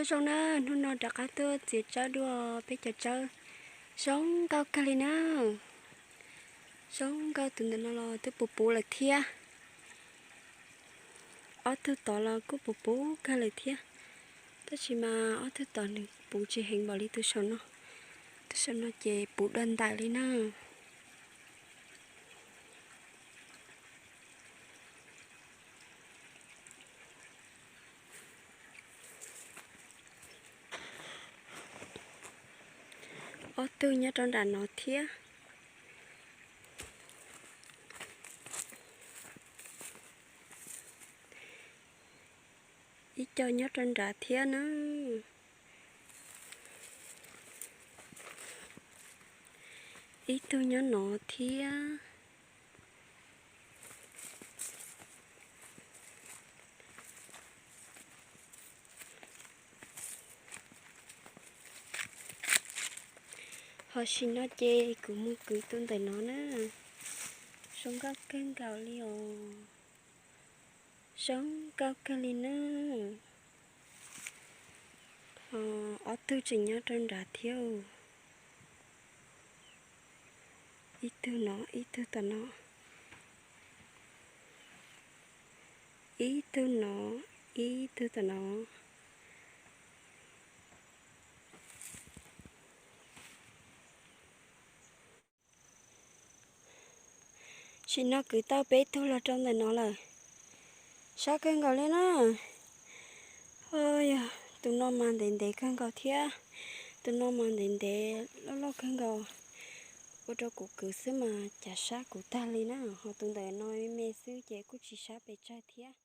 Nyob zoo na, hnub no rov qab tuaj txiav tsawb dua peb cov tsawb. Zoo nkauj kawg li na. Zoo nkauj, tus ntawm no los twb puv puv lawm thiab. Ob tug tod los kuj puv puv kawg lawm thiab. Tab sis mas ob tug tod nws puv tsis heev npaum li tus saum no. Tus saum no ces puv dua ntais li na. Ob tug nyob rau nram no thiab. Ib co nyob rau nrad thiab na. Ib tug nyob no thiab. Ho sim no ces kuv mus kwv tus ntawm no na. Zoo nkauj kawg nkaus li os. Zoo nkauj kawg li na. Ho ob tug tseem nyob rau nrad thiab. Ib tug no, ib tug tom no. Ib tug no, ib tug tom no. Sim no kwv tau peb tug los rau ntawm no lawm. Sab kawg nkaus li na. Yog tus no mas ntev ntev kawg nkaus thiab. Tus no mas ntev ntev loj loj kawg nkaus. Ua rau kuv kwv xwb mas cas sab kuv tag li na. Ho tus ntawm no me me xwb ces kuj tsis sab pes tsawg thiab.